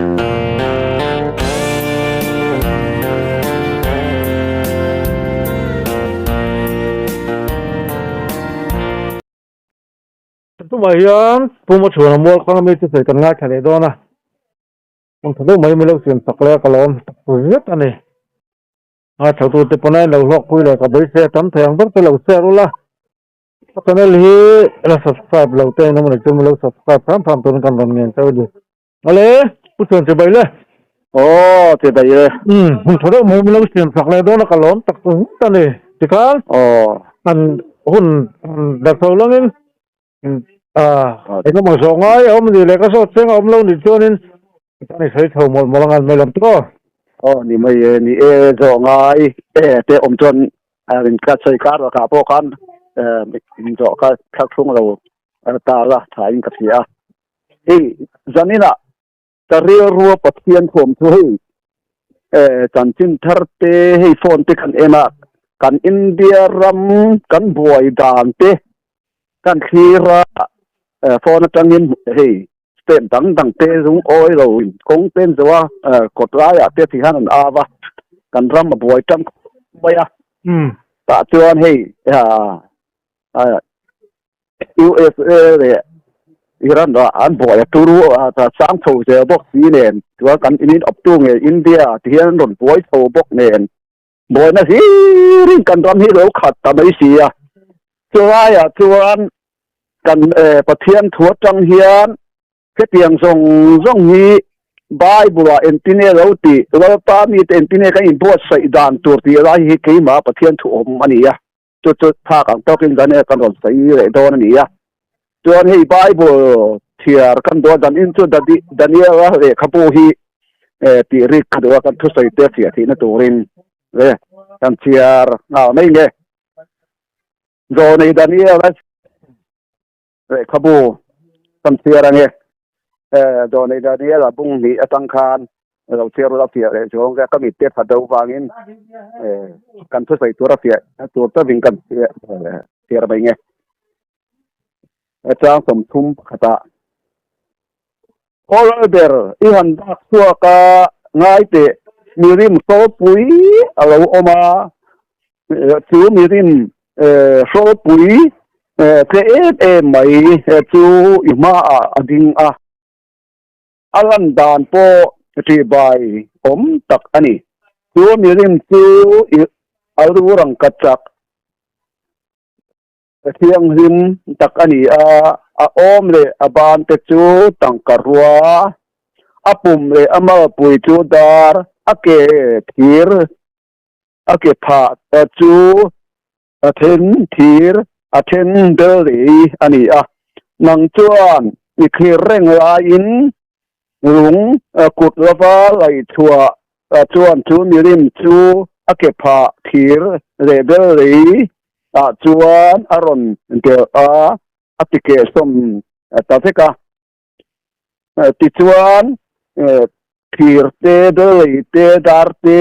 Tumah hian Pu Machhuana mual kawng ami chu sawi kan ngaithla leh dawn a, hmun tha deuh mai min lo siam chak leh a ka lawm tak zet a ni. Ngaithlatute pawn a inlo hlawkpui leh ka beisei a tam thei ang ber te lo share ula, ka channel hi la subscribe lo te in awm anih chuan min lo subscribe hram hram turin kan rawn ngen chauh a ni. Awle, Pu Chuan chibai le. Aw, chibai le. Umm, hun tha deuh mai min lo siam sak leh dawn a ka lawm tak zet a ni. Tikhan, an hun darhlo langin engemaw zawh ngai a awm a nih leh ka zawt cheng a awm lo nih chuanin Kan i sawi chho mawlh mawlh ang an mai lam tawh. Aw ni mai e, ni e zawh ngai e te awm chuan in ka sawi kar lakah pawh khan in zawh kha thlak thlung lo ta la tha in ka hria a. Hei zaninah ka rilrua Pathian thuam chu hei chanchin thar te hei phone te kan en a, kan India ram kan buai dan te kan thlir a, phone atangin hei Step dang dang te zung awi lo in kawng pen zo a kawt laiah te ti hian an au a, kan ram a buai tan khawp mai a. Tah chuan hei USA leh Iran ah an buai a turu a sang chho zel bawk si nen chuan kan in awptu nge India ti hian an rawn buai chho bawk nen buaina hlirin kan ram hi lo khat ta mai si a. Chulaiah chuan kan Pathian thu atang hian hetiang zawng zawng hi Bible-ah engtin nge lo tih, Lalpa mite engtin nge kan inbuatsaih dan tur tih lai hi keimah Pathian thu awm a ni a. Chu chu phak ang tawkin Daniel kan rawn sawi leh dawn a ni a. Chuan hei Bible chhiar kan duh a, dan in chu Daniel-a lehkhabu hi tih rik ka duh a, kan thusawi te fiah theihna turin kan chhiar nghal mai nge. Zawnei Daniel-a lehkhabu kan chhiar ange. Zawnei Daniel-a bung hnih atang khan lo chhiar ula fiah leh zawng ka mitte phat deuh vangin kan thusawi tur a fiah tur tawin kan chhiar mai nge. Chang 30 pakhatah Aw ber i han dak chhuak a, ngai teh, mirim hrawlpui a lo awm a, chu mirim hrawlpui tle em em mai chu i hmaah a ding a, a lan dan pawh ṭihbai awm tak a ni. Chu mirim chu i a lu rangkachak Thianghlim tak a ni a, a awm leh a ban te chu tangka rua, a pum leh a malpui chu dar, a ke thir, a ke phah chu a then thir, a then bel lei a ni a. Nang chuan i thlir reng laiin lung kut lova laihchhuah chuan chu mirim chu a ke phah thir leh bel lei ah chuan a rawn delh a, a ti kehsawm ta vek a. Tichuan, thir te, belei te, dar te,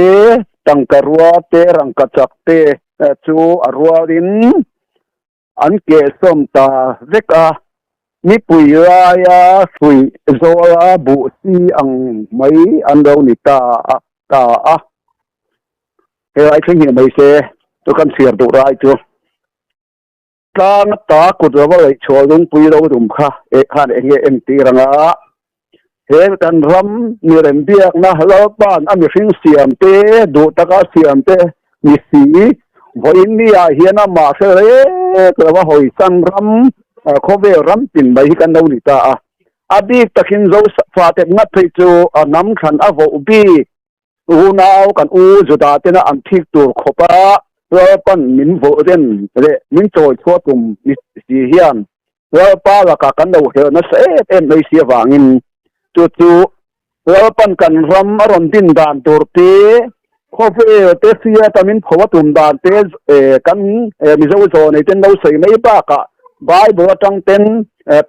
tangka rua te, rangkachak te chu a rualin an kehsawm ta vek a. Mipui laia hruih zawla buh si ang mai an lo ni ta a. Helai thleng hi mai se chu kan chhiar duh rai chu tlang ata kut lova lei chhuah lungpui lo dum kha eh khan eng nge entir anga he kan ram mirem biakna Lalpa'n a mihring siam te duh taka siam te ni si vawiin ni ah hian amah hre rek lova hawisan ram khawvel ram tin mai hi kan lo ni ta a a bik takin Zofa te ngat phei chu a hnam thlan a voh bik Unau kan u Juda tena an thik tur khawpa Lalpan min vawh rem leh min chawi chhuah tum ni si hian Lalpa lakah kan lo helh nasa em em mai si avangin chu chu Lalpan kan ram a rawn din dan tur te, khawvel te hriata min pho a tum dan te kan Mizo zawnei ten lo sawi mai bakah Bible atang ten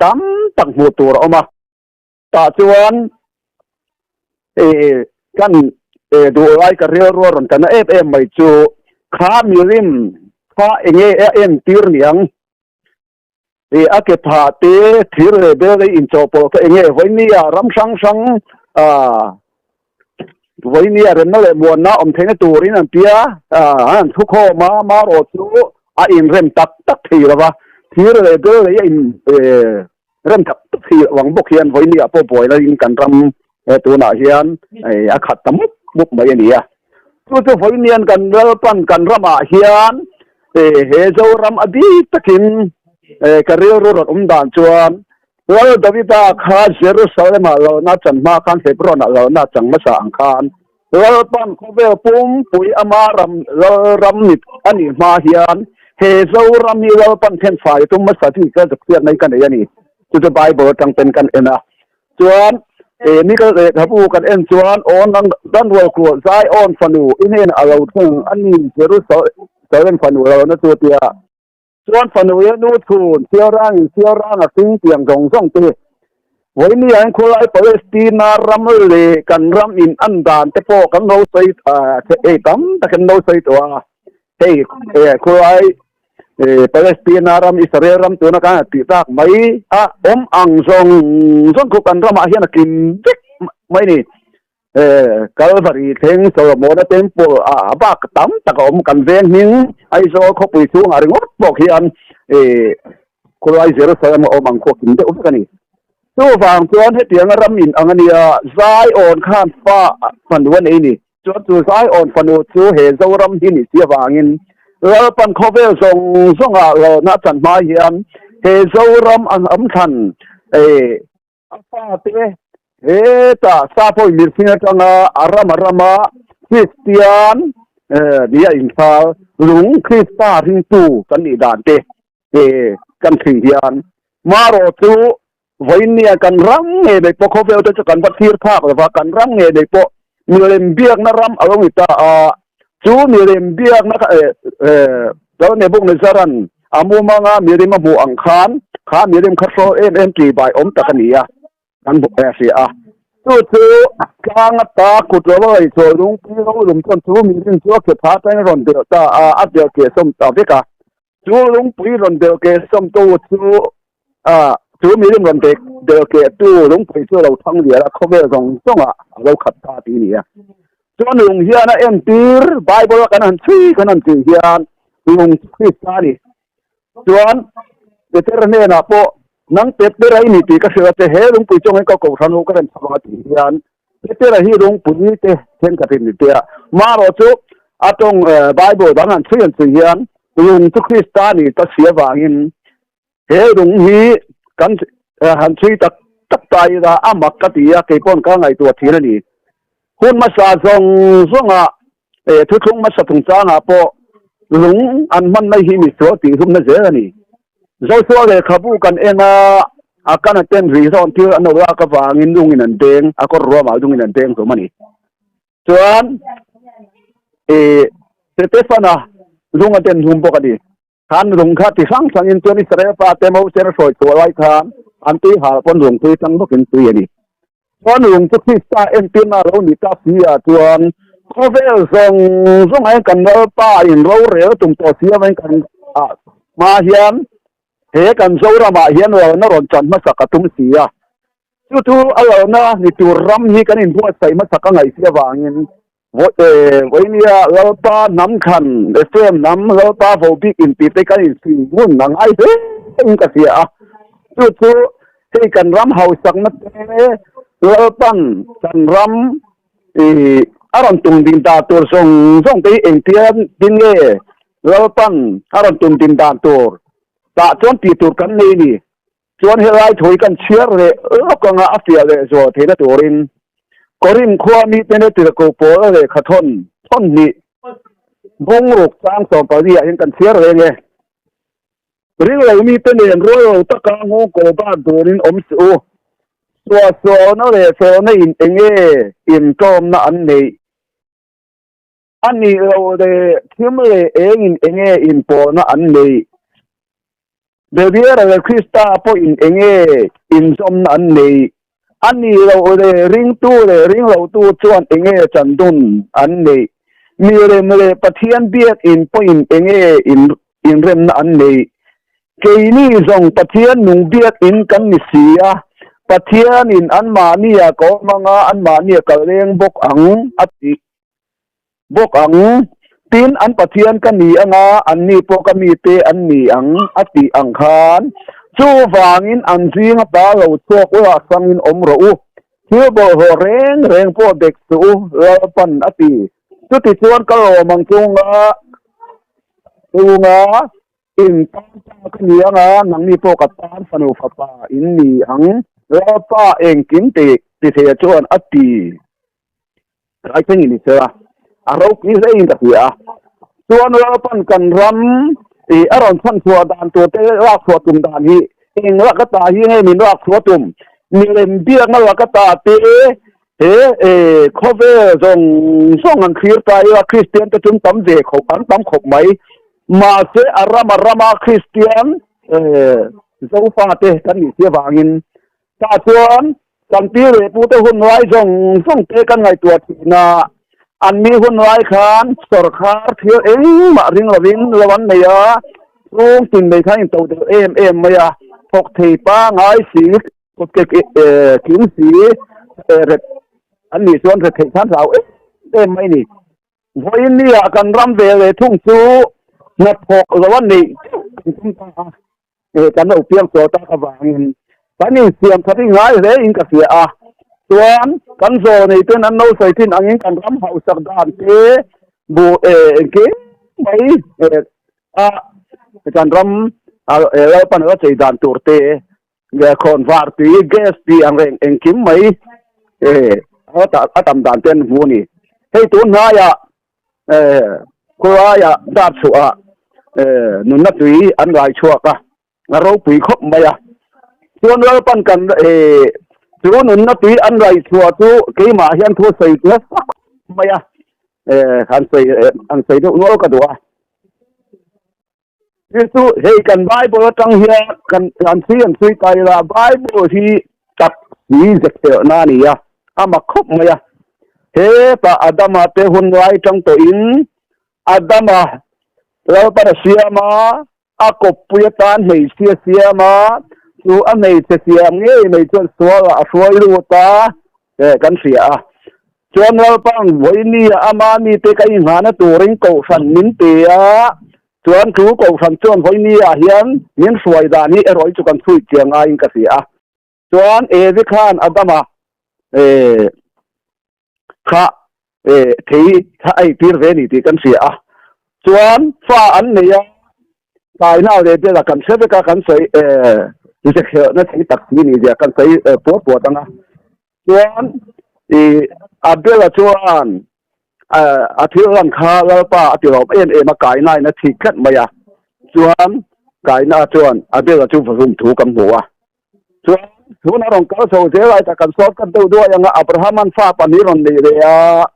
tam tak hmuh tur a awm a. Tah chuan kan duh lai ka rilru a rawn tana em em mai chu kha mirim kha enge a entir niang a ke phah te thir leh bel leh inchawhpawlh kha enge vawinia ram hrang hrang Vawinia remna leh muanna awm theihna turin an tia an thu khawm a, marawh chu a inrem tak tak thei lo va, thir leh bel lei a in rem tak tak thei lo ang bawk hian vawinia pawh buai laiin kan ram tunah hian a khat ta mup mup mai a ni a. Chu chu vawiinian kan Lalpan kan ramah hian he Zoram a bik takin ka rilru rawn awm dan chuan Lal Davida kha Jerusalem-ah lalna chan hma khan Hebron-ah lalna chang hmasa ang khan Lalpan khawvel pumpui ama ram Lal ram ni a nih hma hian he Zoram hi Lalpan thenfai tum hmasa tih ka zukchiatna hi ka nei a ni. Chu chu Bible atang ten kan en a. Chuan e Mika lehkhabu kan en chuan aw nang Danrual kuah Zion fanu i hnenah a lo thleng a ni Jerusalem fanu lalna chu tia Chuan fanu i nu chhun Sialrangin Sialranga hring tiang zawng zawng te, Vawinia in khawlai Palestina ram leh kan ram in an dan te pawh kan lo sawi hei tam tak kan lo sawi tawh a, hei khawlai Palestina ram Israel ram tuna kan tih tak mai a awm ang zawng zawng khu kan ramah hian a kim vek mai ni. Kalvari thleng Solomona Temple ah bak tam tak a awm kan veng hming Aizawl khawpui chhungah ringawt pawh khian khulai Jerusalem a awm ang khuak kim deuh vek a ni. Chuvang chuan hetianga ram in ang a nia, Zion khan fa fanu a nei ni. Chuan chu Zion fanu chu he Zoram hi ni si avangin Lalpan khawvel zawng zawngah lalna a chan hma hian he Zoram an awm thlan A fate hetah Saphawi mirhing atanga a ram a rama Kristian nia inthal lung Krista ringtu kan nih dan te kan thli hian marawh chu vawinia kan ram ngei mai pawh khawvel te chu kan va thlir phak lova kan ram ngei mai pawh milem biakna ram a lo ni ta a, chu milem biakna kha Lal Nebuchadnezzar-a'n a mumanga milim a hmuh ang khan kha milim kha hrawl em em tih bai awm tak a ni a, kan hmu hria a. Chu chu tlang ata kut lo a lei lungpui ro lum chuan chu milim chu a ke pha atangin a rawn belh ta a, a belh keh sawm ta vek a. Chu lungpui rawn belh keh sawmtu chu chu milim rawn belh kehtu lungpui chu a lo thang lian a, khawvel zawng zawngah a lo khat ta tih a ni a. Chuan lung hian a entir, Bible a kan han chhui kan han tih hian lung chu Krista a ni. Chuan Petera hnenah pawh nang Petera i ni tih ka hrilh a che, he lungpui chungin ka kohhran ho ka rem chho ang a tih hian Petera hi lungpui te thenkhatin ni tia. Marawh chu a tawng Bible dang han chhui han chhui hian lung chu Krista a ni ta si avangin he lung hi kan han chhui tak tak ta ila a mak ka ti a, kei pawn ka ngaihtuah thin a ni. Hun hmasa zawng zawnga thuthlung hmasa chungchangah pawh lung an hmanna hi misual tihhlumna zel a ni. Joshua lehkhabu kan en a, a kan a ten rih zawn thil an lo lak avangin lungin an deng, a kawr ruamah lungin an deng hlawm a ni. Chuan Setefana lung a den hlum bawk a ni. Khan lung kha ti hrang hrangin chuan Israel fate Moses a hruai chhuah lai khan an tui hal pawn lung tui tang bawkin tui a ni. Chuan lung chu Krista entirna a lo ni ta si ah chuan khawvel zawng zawng ah hian kan Lalpa in rorel tum tawh si avangin kan ah hma hian he kan Zoram ah hian lalna rawn chan hmasak a tum si a. Chu chu a lalna ni tur ram hi kan inbuatsaih hmasak a ngaih si avangin Vawinia Lalpa hnam thlan Ephraim hnam Lalpa vo bik intih te kan inchhui ngun a ngai hle in ka hria a. Chu chu hei kan ram hausakna te Lalpan kan ram a rawn tum din dan tur zawng zawng te hi engtia tin nge Lalpan a rawn tum din dan tur tah chuan tih tur kan nei ni. Chuan helai thu hi kan chhiar leh lawk anga a fiah leh zual theihna turin Korin khua mite leh tirhkoh pawl a lehkha thawn thawn hnih bungruk chang 14 ah hian kan chhiar reng e. Ring lo mite nen rual lo taka nghawngkaw bat durin awm suh u. Suahsualna leh felna in enge intlawmna an neih? A nih loh leh thim leh engin enge inpawhna an neih? Beviera leh Krista pawhin enge inzawmna an neih? A nih loh leh ringtu leh ringlotu chuan enge chandun an neih? Milem leh Pathian biakinn pawhin enge inremna an neih? Keini zawng Pathian nung biakinn kan ni si a. Pathianin anmahnia ka awm anga anmahnia ka leng bawk ang a ti bawk ang. Tin, an Pathian ka ni anga anni pawh ka mite an ni ang a tih ang khan, chuvangin an zinga ta lo chhuak ula sangin awm rawh u. Thil bawlhhlawh reng reng pawh dek suh u, Lalpan a ti. Chutichuan ka lawm ang chunga chunga in tan pa ka ni anga nangni pawh ka tan fanu fapa in ni ang, Lalpa engkim ti thei chuan a ti. Rai thlengin i sel a, a ropui hlein ka hria a. Chuan Lalpan kan ram i a rawn chhan chhuah dan tur te lak chhuah tum dan hi eng lak ata hi nge min lak chhuah tum? Milem biakna lak ata te he khawvel zawng zawng an thlir ta ila Kristian te chu an tam ve khawp an tam khawp mai. Mahse a rama rama Kristian Zofa te kan nih si avangin tah chuan Kan pi leh pute hun lai zawng zawng te kan ngaihtuah thin a, an mi hun lai khan sawrkhar thil engmah ring lovin lo an nei a, chhung tin mai khan in to deuh em em mai a, thawk thei pangai si, kut ke tling si, ret an nih chuan ret theih khan hlau em em mai a ni. Vawiin nia kan ram ve leh thung chu hnathawk lo a neih deuh kan tum ta a. Eh kan lo piang sual tak avangin kan insiam khat hi ngai hle in ka hria a, chuan kan zaw nei ten an lo sawi thin angin kan ram hausak dan te buh eh engkim mai eh a kan ram eh Lalpan a la chei dan tur te khawn var tui gas tih ang reng engkim mai eh a tam dan te an hmu a ni. Hei tun hnaiah Khawlaiah dar chhuah nunna tui an rai chhuak a, a ropui khawp mai a. Chuan Lalpan kan chu nunna tui an rai chhuah chu keimah hian thu sawi nasa mai a, han sawi han sawi deuh nual ka duh a. Chu chu hei kan Bible atang hian kan an chhui an chhui ta ila Bible hi tak si zek telh na a ni a, a mak khawp mai a. Hetah Adama te hun lai tang tawhin Adama Lalpan a siam a, a kawppui atan hmeichhia siam a, chu a hmeichhe siam ngei mai chuan sualah a hruai lut a, kan hria a. Chuan Lalpan vawinia ama mite ka inghahna turin kohhran min pe a, chuan chu kohhran chuan vawinia hian min hruai dan hi erawh hi chu kan chhui chiang ngaiin ka hria a. Chuan Evi khan Adama kha thei kha a eitir ve a ni tih kan hria a. Chuan fa an nei a, Taina leh Bela kan hre vek a, kan sawi zekhelhna thei tak si ni zia kan sawi puat puat ang a. Chuan i Abela chuan a thil lan kha Lalpa a ti lawm em em a, Kaina in a thik tlat mai a. Chuan Kaina chuan Abela chu vawhlum thu kan hmu a. Chuan tuna rawn kal chho zel ai ta kan sawt kat deuh duai ang a, Abraham-a'n fa pahnih rawn neih leh a,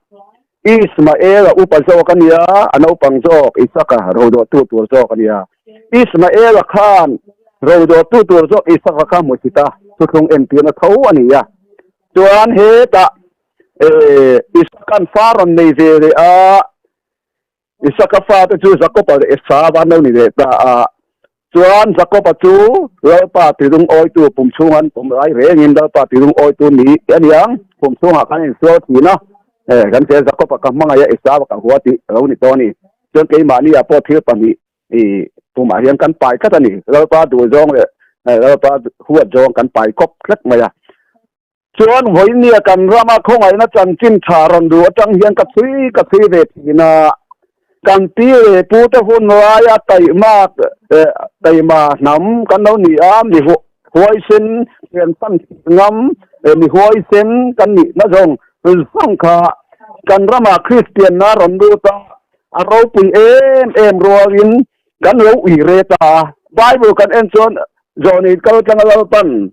Ismael-a upa zawk a nia, a naupang zawk Isaka rodawhtu tur zawk a nia. Ismael-a khan rodawhtu tur zawk Isaka kha hmu chit a, thuthlung entirna tho a ni a. Chuan hetah Isaka'n fa rawn nei ve leh a, Isaka fate chu Jakoba leh Esau an lo ni leh ta a. Chuan Jakoba chu Lalpa tilungawitu pum chhunga an pawm lai rengin Lalpa tilungawitu ni a ni ang, pum chhungah khan a insual thin a. Kan hria Jakoba ka hmangaih a, Esau ka hua tih a lo ni tawh a ni. Chuan keimahni-ah pawh thil pahnih i pumah hian kan pai tlat a ni. Lalpa duhzawng leh Lalpa huat zawng kan pai kawp tlat mai a. Chuan vawinia kan rama khawngaihna chanchin tha rawn duh atang hian ka chhui ka chhui ve thin a, kan pi leh pute hun laia taima taima hnam kan lo ni a, mi huaisen thiansan ngam mi huaisen kan nihna zawng zawng kha kan rama Kristianna rawn lut a, a ropui em em rualin kan lo ui re ta a. Bible kan en chuan Zawhni kal tlanga Lalpan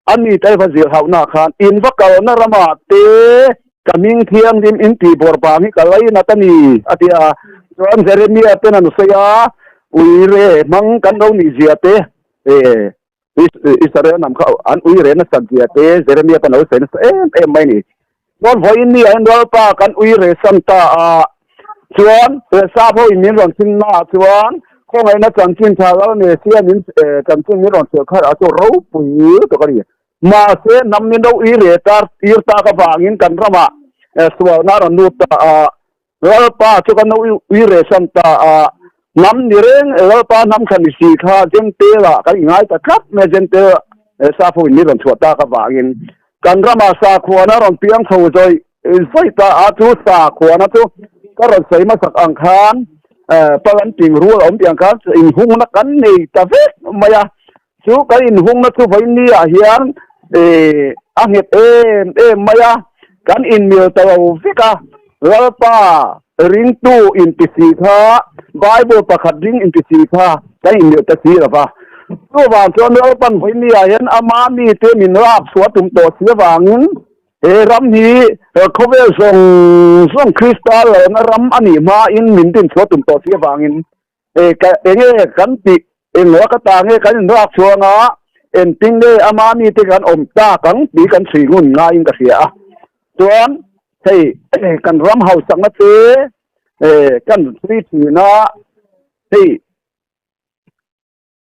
a mi te va zir hauhna khan in va kalna ramah te ka hming thianghlim in tih bawr vang hi ka lainat a ni a ti a. Chuan Jeremia ten an sawi a, ui re hmang kan lo nih zia te, Israel hnam kha an ui re nasat zia te Jeremia pawn a lo sawi nasa em em mai a ni. Chuan vawiin ni ah hian Lalpa kan ui re san ta a, chuan sap ho in min rawn chhimna ah chuan. Khawngaihna chanchin tha lal Messiah min chanchin min rawn hrilh kharah chu ropui tuk a ni. Mahse, hnam min ro i re tar tir tak avangin kan ramah sualna a rawn lut ta a, Lalpa chu kan lo ui re san ta a, hnam ni reng Lalpa hnam thlan ni si kha Jentail ah kan ingai ta tlat mai a, Jentail Sapho in min rawn chhuah tak avangin kan ramah sakhuana a rawn piang chho zawih zawih ta a, chu sakhuana chu ka rawn sawi hmasak ang khan palan ping rual a awm tih ang khan inhungna kan nei ta vek mai a, chu kan inhungna chu vawiin ah hian a nghet em em mai a, kan inmil ta lo vek a, Lalpa ringtu inti si kha Bible pakhat ring inti si kha kan inmil ta si lo va, chuvang chuan Lalpan vawiin ah hian ama mite min lak chhuah tum tawh si avangin he ram hi khawvel zawng zawng Krista lalna ram a nih hmain min dinchhuah tum tawh si avangin Enge kan tih englo ka ta nge kan inruak chhuang a, engtin nge ama mite kan awm tak ang tih kan chhui ngun ngaiin ka hria a. Chuan hei kan ram hausakna te kan chhui thin a, hei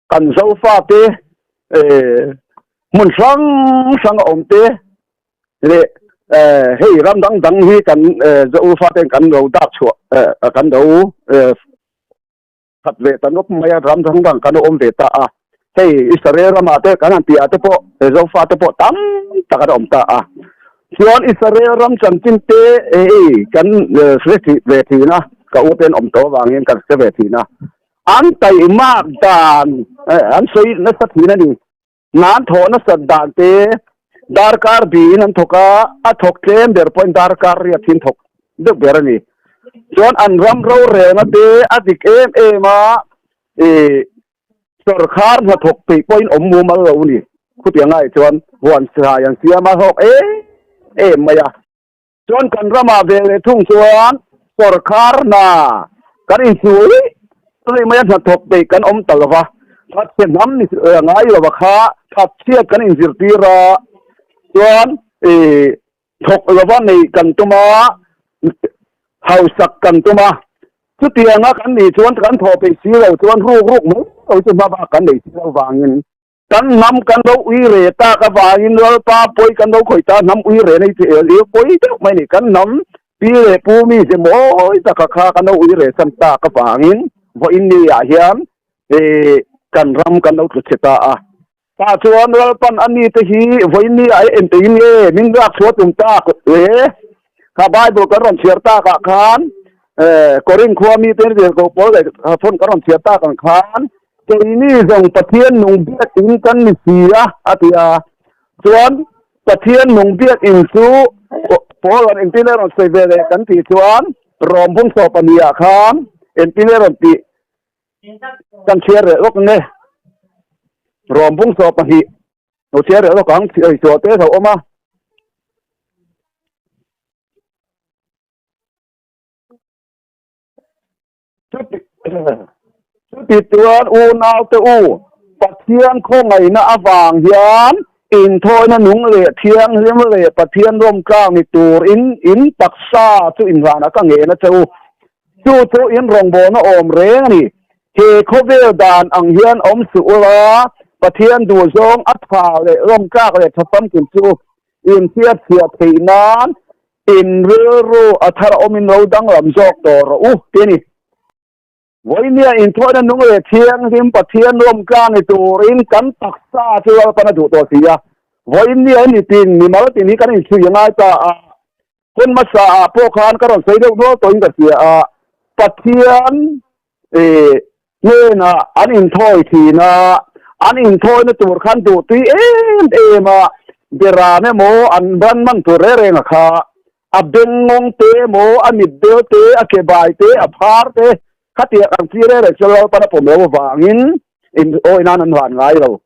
kan Zofate hmun hrang hrang a awm te leh hei ram dang dang hi kan Zofa ten kan lo dak chhuah kan lo khat ve ta nawk mai a, ram dang dang kan awm ve ta a, hei Israel ramah te kan han tih ah te pawh Zofa te pawh tam tak an awm ta a, chuan Israel ram chanchin te hei kan hre ve thin a, ka u te an awm tawh avangin kan hre ve thin a. An taihmak dan an sawi nasa thin a ni. Hna an thawh nasat dan te darkar biin an thawk a, a thawk tlem ber pawhin darkar riat hi an thawk deuh ber a ni. Chuan an ram rorelna te a dik em em a, ih sawrkhar hnathawk peih pawhin awm mumal lo a ni. Khutiang ai chuan huan sai an siam a hlawk em em mai a. Chuan kan ramah ve leh thung chuan sawrkhar hna kan inchul rih rih mai a, hnathawk peih kan awm ta lo va, thatchhe hnam ni ngai lo va kha thatchhiat kan inzirtir a, chuan ih thawk lova neih kan tum a, hausak kan tum a, chutianga kan nih chuan kan thawh peih si lo chuan ruk ruk mai lo chu hma bak kan nei si lo vangin Kan hnam kan lo ui re tak avangin Lalpa pawi kan lo khawih ta, hnam ui re nei chi el il pawi deuh mai ni. Kan hnam pi leh pu mi ze mawi taka kha kan lo ui re san tak avangin vawiin ni ah hian kan ram kan lo tlu chhe ta a. Tah chuan Lalpan a mite hi vawiin ni ah engtin nge min lak chhuah tum tak le? Kha Bible kan rawn chhiar tak ah khan Korin khua mite tirhkoh pawl leh thawn kan rawn chhiar tak ang khan Keini zawng Pathian nung biakinn kan ni si a, a ti a. Chuan Pathian nung biakinn chu Paul-a'n engtin a rawn sawi ve leh kan tih chuan Rom bungsaw pahnih ah khan engtin a rawn tih kan chhiar reh lawk nge. Rom bungsaw pahnih lo chhiar reh lawk ang, chhiar te a lo awm a. Chuti chuan unaute u, Pathian khawngaihna avang hian inthawina nung leh thianghlim leh Pathian rawmtlang ni turin in taksa chu inhlanah ka ngen a che u. Chu chu in rawngbawlna awm reng a ni. He khawvel dan ang hian awm suh ula, Pathian duhzawng a tha leh rawmtlak leh tha famkim chu inhriatchhiah theih nan In rilru a thar awmin lo danglam zawk tawh rawh u, ti a ni. Vawinia inthawhna nung leh thianghlim Pathian rawmtlang ni turin kan taksa chu Lalpan a duh tawh si a. Vawinia nitin mimal tin hi kan inchhui a ngai ta a. Hun hmasa ah pawh khan ka rawn sawi deuh nual tawhin ka hria a, Pathian hnenah an inthawi thin a, an inthawina tur khan duhtui em em a, beram emaw an ran man tur reng reng a kha, a bengngawng te emaw, a mitbel te, a kebai te, a phar te, khatiang ang chi reng reng chu Lalpan a pawm lo avangin inawih nan an van ngai lo.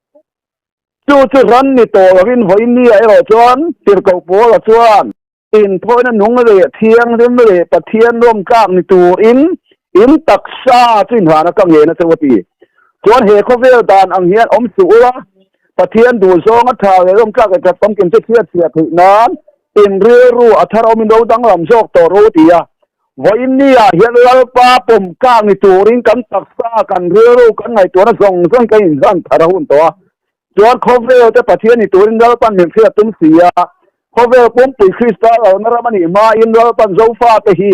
Chu chu ran ni tawh lovin vawiin ah erawh chuan tirhkoh Paula chuan Inthawina nung leh thianghlim leh Pathian rawmtlak ni turin in taksa chu inhlan a ka ngen a cheu a ti. Chuan he khawvel dan ang hian awm suh ula, Pathian duhzawng a tha leh rawmtlak leh that famkim chu chhiatchhiah theih nan in rilru a thar awmin ro danglam zawk tawh ro a ti a. Vawiin ni ah hian Lalpa pawm kak ni turin kan taksa, kan rilru, kan ngaihtuahna zawng zawng kan inhlan thar a hun tawh a. Chuan khawvel te Pathian ni turin Lalpan min hriat tum si a. Khawvel pumpui Krista lalna ram a nih hmain Lalpan Zofate hi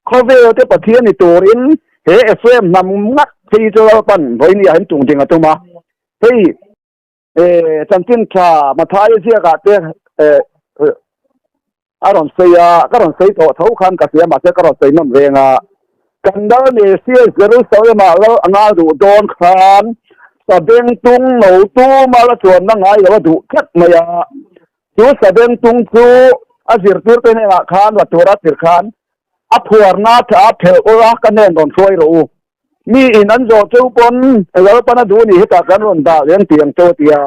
khawvel te Pathian ni turin he Ephraim hnam ngat phei chu Lalpan vawiin ni ah hian tung ding a tum a. Hei chanchin tha Mathaia ziakah te a rawn sawi a, ka rawn sawi tawh tho khan ka hria mahse ka rawn sawi nawm reng a. Kan lal Messiah Jerusalem-ah lal a ngal duh dawn khan sabengtung no tuma la chuanna ngai lo a duh tlat mai a. Chu sabengtung chu a zirtirte hnenah khan la tura tir khan a phuarna tha a phelh ula ka hnen rawn hruai rawh u. Mi in an zawh cheu pawn Lalpan a duh ni hetah kan rawn dah reng tih ang cheu a ti a.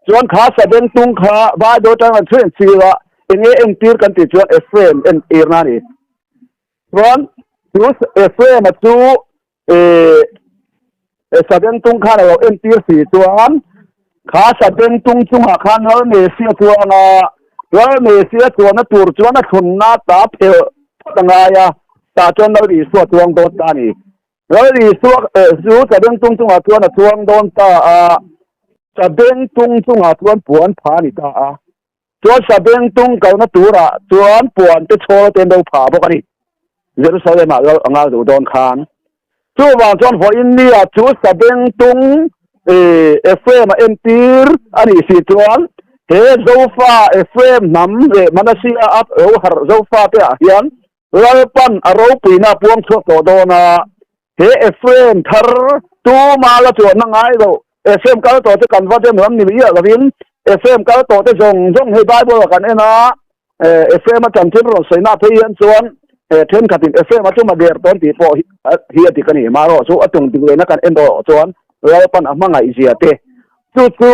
Chuan kha sabengtung kha Bible atang an chhuih chil a, enge entir kan tih chuan Ephraim entirna a ni. Chuan chu Ephraim-a chu sabengtung khan a lo entir si chuan kha sabengtung chungah khan Lal Messia chuan a, Lal Messia chuanna tur chuan a thlunna ta phelh phawt a ngai a, tah chuan Lal Isua chuang dawn ta a ni. Lal Isua chu sabengtung chungah chuan a chuang dawn ta a, sabengtung chungah chuan puan pha a ni ta a. Chuan sabengtung kalna turah chuan puan te chhawl te an lo pha bawk a ni. Jerusalem-ah lal a ngal duh dawn khan. Chuvang chuan vawiin nia chu sabengtung Ephraim-a entir a nih si chuan he Zofa Ephraim hnam leh Manasseh-a a lo harh Zofa te ah hian Lalpan a ropuina a puang chhuak tawh dawn a. He Ephraim thar tuma la chuanna ngai lo Ephraim kal tawh te kan va dem lam ni miah lovin Ephraim kal tawh te zawng zawng hei Bible-ah kan en a, Ephraim-a chanchin rawn sawi na phei hian chuan thenkhatin Ephraim-a chu mader tawn tih pawh hi a dik a ni. Marawh chu a tung dik lehna kan en rawh chuan Lalpan a hmangaih zia te chu chu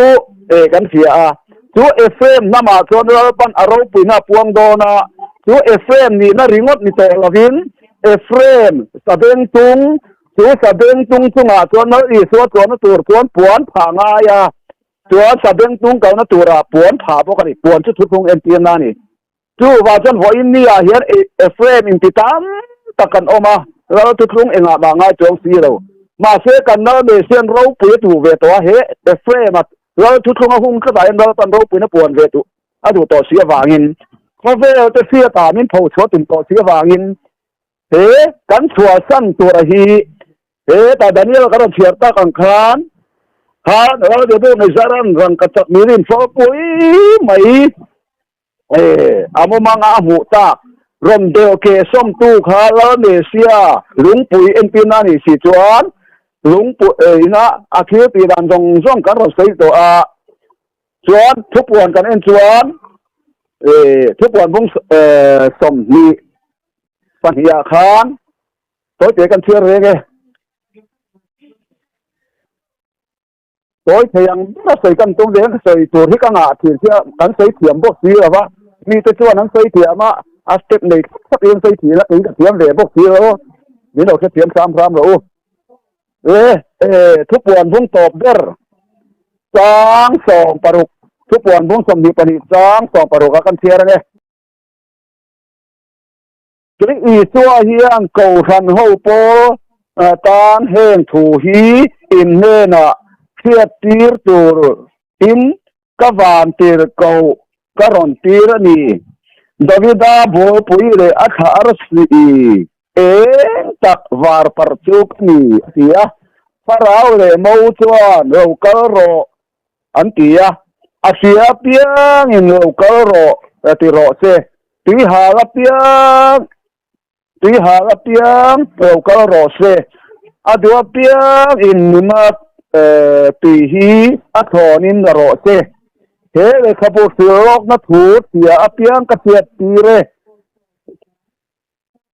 kan hria a. Chu Ephraim hnamah chuan Lalpan a ropuina a puang dawn a, chu Ephraim nihna ringawt ni tawh lovin Ephraim sabengtung, chu sabengtung chungah chuan Lal Isua chuanna tur chuan puan phah ngai a. Chuan sabengtung kalna turah puan phah bawk a ni. Puan chu thuthlung entirna a ni. Chuvah chuan vawiin ni ah hian Ephraim inti tam tak kan awm a, lal thuthlung engah mah ngai chuang si lo. Mahse kan lal Messian ropui a duh ve tawh a, he Ephraim a lal thuthlung a hung tlatah hian Lalpan ropuina puan ve duh a duh tawh si avangin khawvel te hriatah min pho chhuah tum tawh si avangin he kan chhuahsan tura hi He ta Daniel kan rawn chhiar tak ang khan khan Ral Nebuchadnezzar-a'n rangkachak mirin fawlpui mai a mumanga a hmuh tak rawn deuh keh sawmtu kha Lal Mesia lungpui entirna a nih si chuan lungpui ina a thil tih dan zawng zawng kan rawn sawi tawh a. Chuan thupuan kan en chuan thupuan bung 22 ah khan Tawi te kan chhiar reng e. Tawi thei ang ber a sawi kan tum ve ang, sawi tur hi ka ngah thin sia, kan sawi thiam bawk si lo va, mite chuan an sawi thiam a, a step nei thlap thlap in an sawi thin a, kei ka thiam ve bawk si lo, min lo hrethiam hram hram rawh u. E, e, thupuan bung tawp ber chang 16, thupuan bung 22 chang 16 a kan chhiar ang e. Kei Isua hian Kohhran ho pawl tan heng thu hi in hnenah hriattir tur in ka van tir koh ka rawn tir a ni. Davida bualpui leh a thla arsi eng tak var parh chu ka ni, a ti a. Thlarau leh mo chuan lo kal rawh an ti a, a hria apiangin lo kal rawh ti rawh se, tui hal apiang, tui hal apiang lo kal rawh se, a duh apiangin nuna tui hi a thlawnin la rawh se, he lehkhabu hrilhlawkna thu hria apiang ka hriat tir e.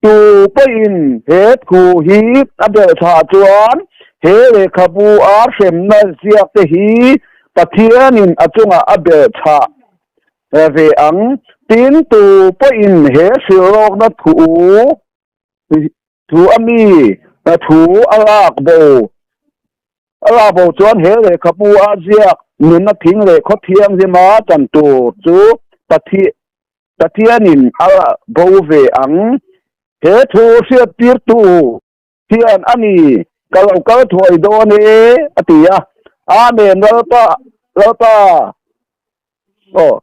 Tu pawhin he thu hi a belhthah chuan he lehkhabu a hremna ziak te hi Pathianin a chungah a belhthah ve ang. Tin, tu pawhin he hrilhlawkna thu thu a mi thu a lak bo a lak bo chuan he lehkhabu a ziak nunna thing leh khaw thianghlima chan tur chu Pathian Pathianin a bo ve ang. He thu hriattirtu hian a ni, ka lo kal thuai dawn e, a ti a. Amen, Lalpa, Lalpa. Aw,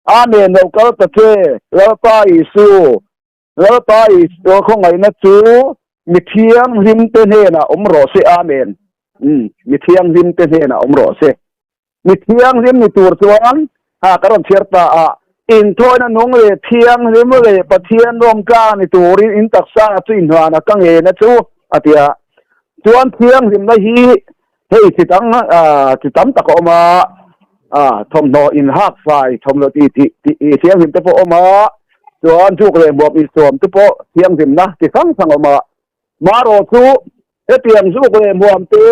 Amen, lo kal ta che, Lalpa Isu. Lalpa Isua khawngaihna chu mi thianghlimte hnenah awm rawh se. Amen. Umm, mi thianghlimte hnenah awm rawh se. Mi thianghlim ni tur chuan ha ka rawn chhiar ta a, inthawina nung leh thianghlim leh Pathian rawmtlang ni turin in taksa chu inhlan a ka ngena chu a ti a. Chuan thianghlimna hi hei chi dang chi tam tak a awm a, thawmhnaw inhak fai thawmhnaw ti ti thianghlim te pawh a awm a, chuan juk leh hmuam insuam te pawh thianghlimna chi hrang hrang a awm a. Marawh chu hetiang zuk leh hmuam te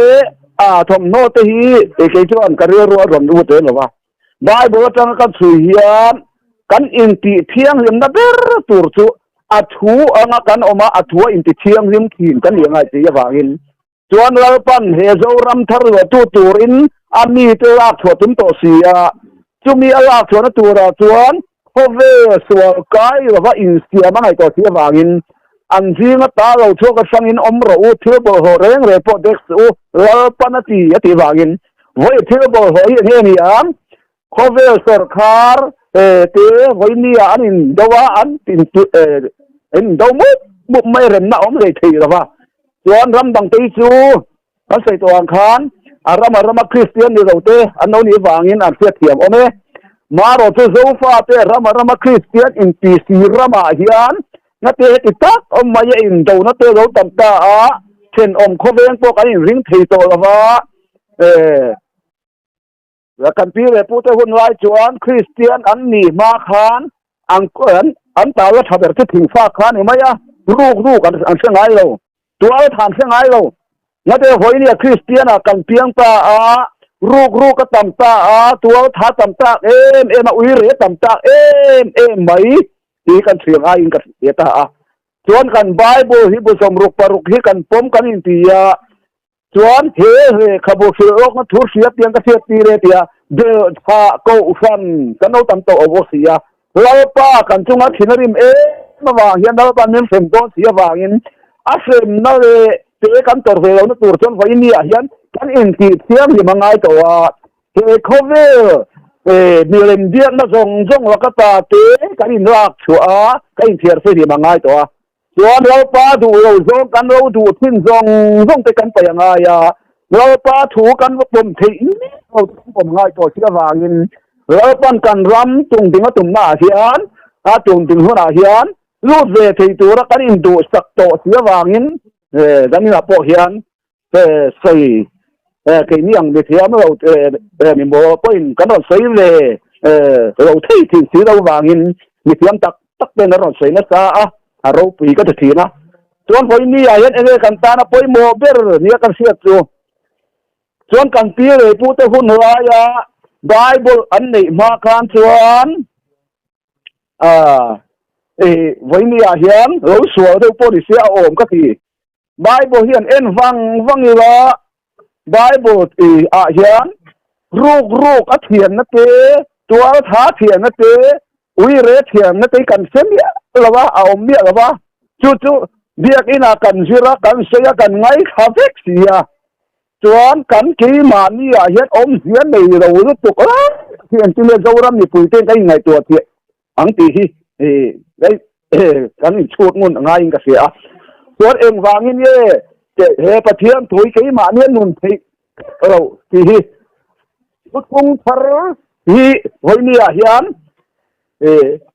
a thawmhnaw te hi kei chuan ka rilru a rawn lut lem lo va. Bible atanga kan chhui hian kan intih thianghlimna ber tur chu a thu anga kan awm a, a thua inti thianghlim thin kan nih angai tih avangin chuan Lalpan he Zoram thar luahtu turin a mite lak chhuah tum tawh si a, chumi a lak chhuahna turah chuan Khawvel sual kai lova insiam a ngaihtuah si avangin an zinga ta lo chhuak aṭangin awm rawh u, thil bawlhhlawh reng reng pawh dek suh u, Lalpan a ti a tih vangin vawi thil bawlhhlawh hi eng nge ni ang? Khawvel sawrkhar te vawinia an indo a, an indo mup mup mai remna a awm hlei thei lova, chuan ram dangte hi chu Kan sawi tawh ang khan a rama rama Kristian ni lo te an lo nih vangin an hriatthiam awm e. Marawh chu Zofa te rama rama Kristian inti si ramah hian ngate heti tak awm mai a indona te lo tam ta a, thenawm khawveng pawh kan inring thei tawh lo va. Kan pi leh pute hun lai chuan Kristian an nih hma khan an an tala tha ber chu thingfak kha a ni mai a, ruk ruk an hre ngai lo, tual than hre ngai lo. Ngate vawinia Kristian ah kan piang ta a, ruk ruk a tam ta a, tual tha tam tak em em a, uire tam tak em em mai tih kan chhui ngaiin ka hria ta a. Chuan kan Bible hi bu 66 hi kan pawm kan inti a, Chuan he lehkhabu hrilh rawkna thu hria piang ka hriat tir e tia belhthah kohhran kan lo tam tawh aw si a. Lalpa kan chunga thin a rim em avang hian Lalpa min hrem dawn si avangin a hremna leh te kan tawrh ve lohna tur chuan vawiin ah hian kan intih thianghlim a ngai tawh a. He khawvel milem biakna zawng zawng laka ta te kan inlak chhuah a, kan inthiar fihlim a ngai tawh a. Chuan Lalpa duh lo zawng kan lo duh thin zawng zawng te kan paih a ngai a, Lalpa thu kan va pawm theih miah lo te kan pawm ngai tawh si avangin Lalpan kan ram tungding a tumna ah hian a tungding hunah hian lut ve thei tura kan induhsak tawh si avangin kan inah pawh hian sawi keini ang mithiam lo mi maw pawhin kan rawn sawi ve lo thei thin si lo vangin mithiam tak tak ten an rawn sawi nasa a, a ropui ka ti thin a. Chuan vawiin ah hian enge kan tana pawimawh ber nia kan hriat chu chuan kan pi leh pute hun laia Bible an neih hma khan chuan vawiin ah hian lo sual deuh pawh ni se a awm ka ti. Bible hian en vang vang ila Bible tih ah hian ruk ruk a thianna te, tual tha thianna te, uire thianna te hi kan hre miah lo a, a awm miah lo a. Chu chu biakin ah kan zir a, kan sawi a, kan ngaithla vek si a. Chuan kan keimahni ah hian awmzia nei lo lutuk lai tak hi engtin nge Zoram mipui ten kan inngaihtuah theih ang tih hi kan inchhut ngun ngaiin ka hria a. Chuan engvangin nge he Pathian thu hi keimahni a nun theih lo tih hi thuthlung thar hi vawinia hian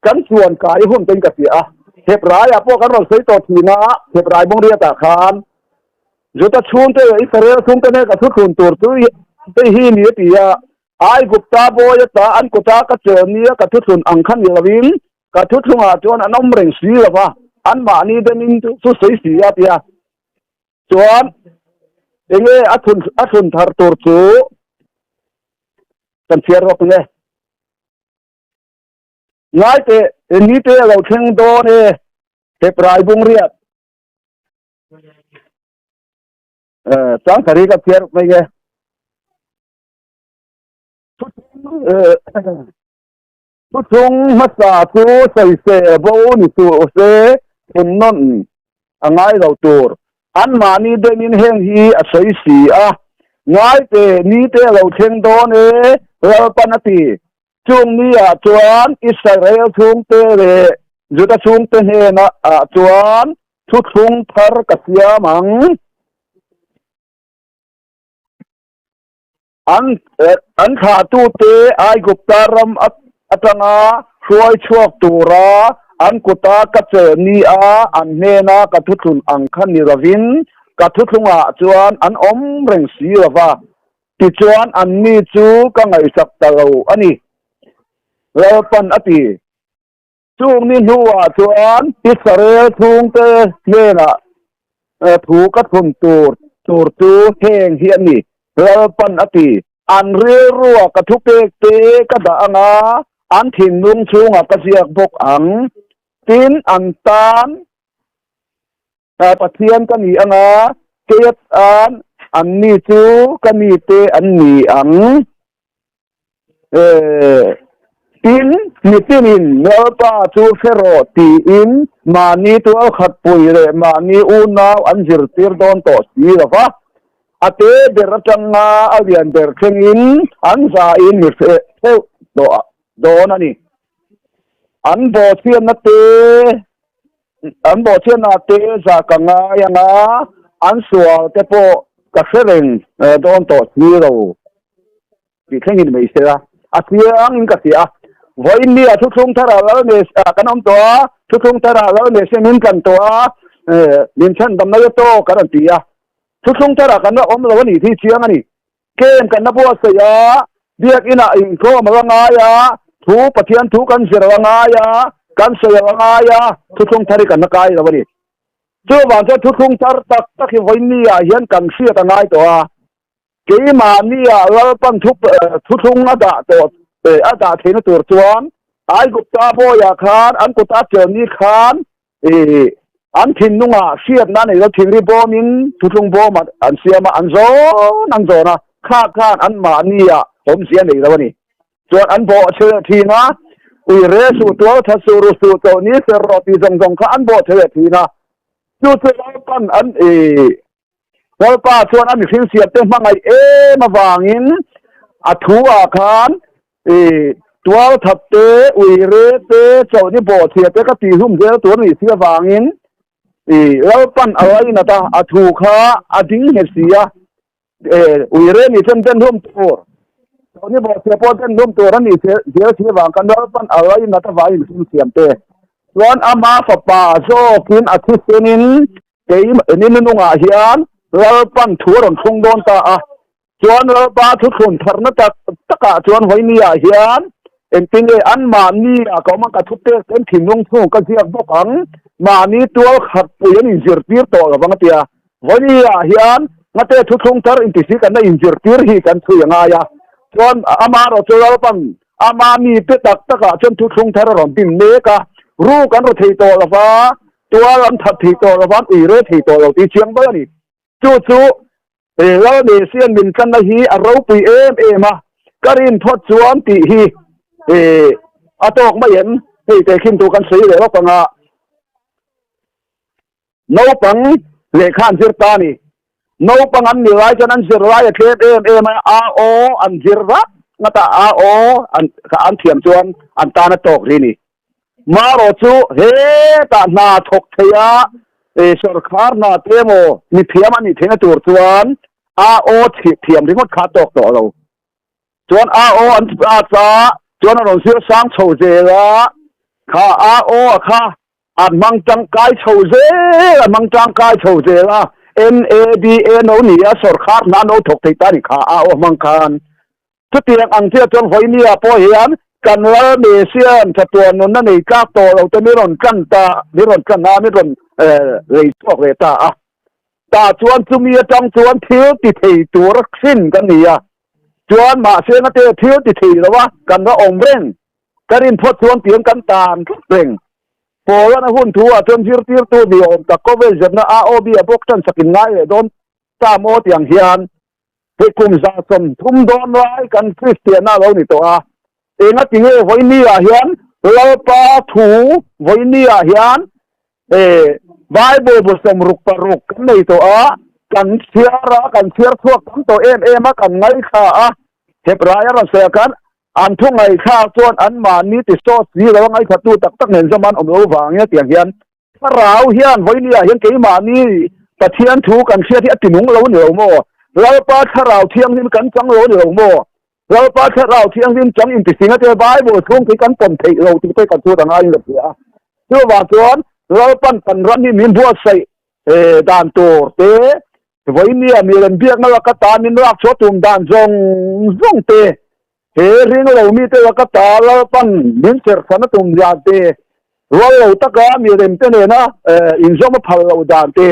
kan chuan kai hun tein ka hria a. Hebraiah pawh kan rawn sawi tawh thin a, Hebrai bawngriatah khan Juda chhungte leh Israel chhungte nen ka thuthlun tur chu hei hi ni a ti a. Aigupta bawi ata an kuta ka chel nia ka thuthlun ang kha ni lovin ka thuthlungah chuan an awm reng si lo va, anmahni demin chu sawi si a ti a. Chuan enge a thun a thlun thar tur chu kan chhiar rawk nge. Ngai teh, ni te a lo thleng dawn e, Hebrai bungriat. Chang thari ka chhiar mai nge. Thuchung hmasa chu sawisel bo ni suh se, thunnawn. a ngai lo tur. Anmahni demin heng hi a sawi si a, Ngai teh, ni te a lo thleng dawn e, Lalpan a ti. Chung ni ah chuan Israel chhungte leh Juda chhungte hnenah ah chuan thuthlung thar ka siam ang. An an thlahtute Aigupta ram atanga hruai chhuak tura an kuta ka chelh ni a an hnena ka thuthlun ang kha ni lovin ka thuthlungah chuan an awm reng si lo va, tichuan anni chu ka ngaihsak ta lo a ni, Lalpan a ti. Chung ni hnuah chuan Israel chhungte hnenah thu ka thlun tur tur chu heng hi a ni, Lalpan a ti. An rilrua ka thupek te ka dah ang a, an thinlung chhungah ka ziak bawk ang. Tin, an tan Pathian ka ni ang a, kei atan anni chu ka mite an ni ang. Tin, mitinin Lalpa chu hre rawh tiin mahni tualkhatpui leh mahni unau an zirtir dawn tawh si lo va, a te ber atanga a lian ber thlengin an zain mi hreh theuh tawh dawn a ni. An bawhchhiatna te an bawhchhiatna te zah ka ngai ang a, an sual te pawh ka hre reng dawn tawh si lo. Tih thlengin mai se a, a chiangin ka hria a. Vawiin ni ah thuthlung thar ah lal me kan awm tawh a, thuthlung thar ah lal me se min tlan tawh a, min chhandam mai a tawk kan rawn ti a. Thuthlung thar ah kan la awm lo a nih hi chiang a ni. Kem kan la buatsaih a, biakinn ah inkhawm a la ngai a, thu Pathian thu kan zir a la ngai a, kan sawi a la ngai a, thuthlung thar hi kan la kai lo a ni. Chuvang chuan thuthlung thar tak tak hi vawiin ni ah hian kan hriat a ngai tawh a. Keimahnia Lalpan thuthlung a dah tawh a dah theihna tur chuan Aigupta bawiah khan an kuta chelni khan an thinlungah hriatna nei lo thingri bawmin thuthlung bawm an siam a, an zawn an zawn a, kha khan anmahnia awmzia nei lo a ni. Chuan an bawh chhe leh thin a, ui re suh, tual tha suh, ru suh, chawh ni ser rawh tih zawng zawng kha an bawh chhe leh thin a. Chu chu Lalpan an Lalpa chuan a mihring siamte hmangaih em avangin a thu ah khan tualthat te, uire te, chawlhni bawhchhia te ka tihhlum zel tur a nih si avangin Lalpan a lainat a, a thu kha a ding nghet si a, uire nih chuan den hlum tur, chawlhni bawhchhia pawh den hlum tur a nih zel si avang khan Lalpan a lainat avangin mihring siamte chuan ama fapa zawkin a thisenin Kei ni nunungah hian Lalpan thu a rawn thlung dawn ta a, chuan Lalpa thuthlun tharna tak takah chuan vawinia hian engtin nge anmahni ah ka awm ang, ka thu pek ten thinlung chhung ka ziak bawk ang, mahni tual khat pui an inzirtir tawh lo vang a ti a. Vawinia hian ngate thuthlung thar intisi kan la inzirtir hi kan chhui a ngai a, chuan amaherawh chu Lalpan ama mite tak takah chuan thuthlung thar a rawn din mek a, ru kan ru thei tawh lo va, Tual an that thei tawh lo va, an ui re thei tawh lo tih chiang bai a ni. Chu chu Lal Mesian min tlanna hi a ropui em em a, ka rin phawt chuan tih hi a tawk mai em? Hei tehkhin tur kan sawi leh lawk ang a, naupang lehkha an zir ta a ni. Naupang an ni lai chuan an zir lai a tlem em em a, a aw an zir rat ngat a, a aw an thiam chuan an tan a tawk ri a ni. Marawh chu hetah hna thawk thei a, sawrkhar hna te emaw mi thiam a nih theihna tur chuan a aw thiam ringawt kha a tawk tawh lo. Chuan a aw an a cha chuan a rawn zir sang chho zel a, kha a aw a kha an hmang tangkai chho zel, an hmang tangkai chho zel a, NADA no ni a sawrkhar hna no thawk thei ta a ni kha a aw hmang khan. Chutiang ang chiah chuan Vawinia pawh hian kan Lal Mesian chatuan nunna nei tlak tawh lo te mi rawn tlan ta, mi rawn tlan a, mi rawn lei chhuak ve ta a. Tah chuan chumi atang chuan thil ti thei tur a hrin kan ni a, chuan mahse ngate thil ti thei lo a kan la awm reng, ka rin phawt chuan tiang kan tan tlat reng. Pawl-an a hun thu ah chuan zirtirtu ni awm tak khawvel zirna AOB a bawk tan sakin ngai leh dawn ta maw tiang hian Hei kum 30 dawn lai kan Kristianna a lo ni tawh a, engati nge vawinia hian Lalpa thu vawinia hian Bible bu 66 kan nei tawh a, kan chhiar a, kan chhiar chhuak tam tawh em em a, kan ngaithla a, Hebrai a rawn sawi ah khan an thu ngaihthlak chuan anmahni ti sawt si lo a ngaithla tu tak tak nen zawm an awm lo vangin a tiang hian Thlarau hian vawinia hian keimahni Pathian thu kan hriat hi a tinung lo ni lo maw? Lalpa Thlarau Thianghlim kan chang lo ni lo maw? Lalpa Thlarau Thianghlim chang intisinga te Bible chhung khi kan pawm theih lo tih te kan chhut a ngaiin ka hria a. Chuvang chuan Lalpan kan ram hi min buatsaih dan tur te, vawinia milem biakna laka ta min lak chhuah tum dan zawng zawng te, He ring lo mite laka ta Lalpan min serhsan a tum dan te, rual lo taka milem te nena inzawm a phal lo dan te,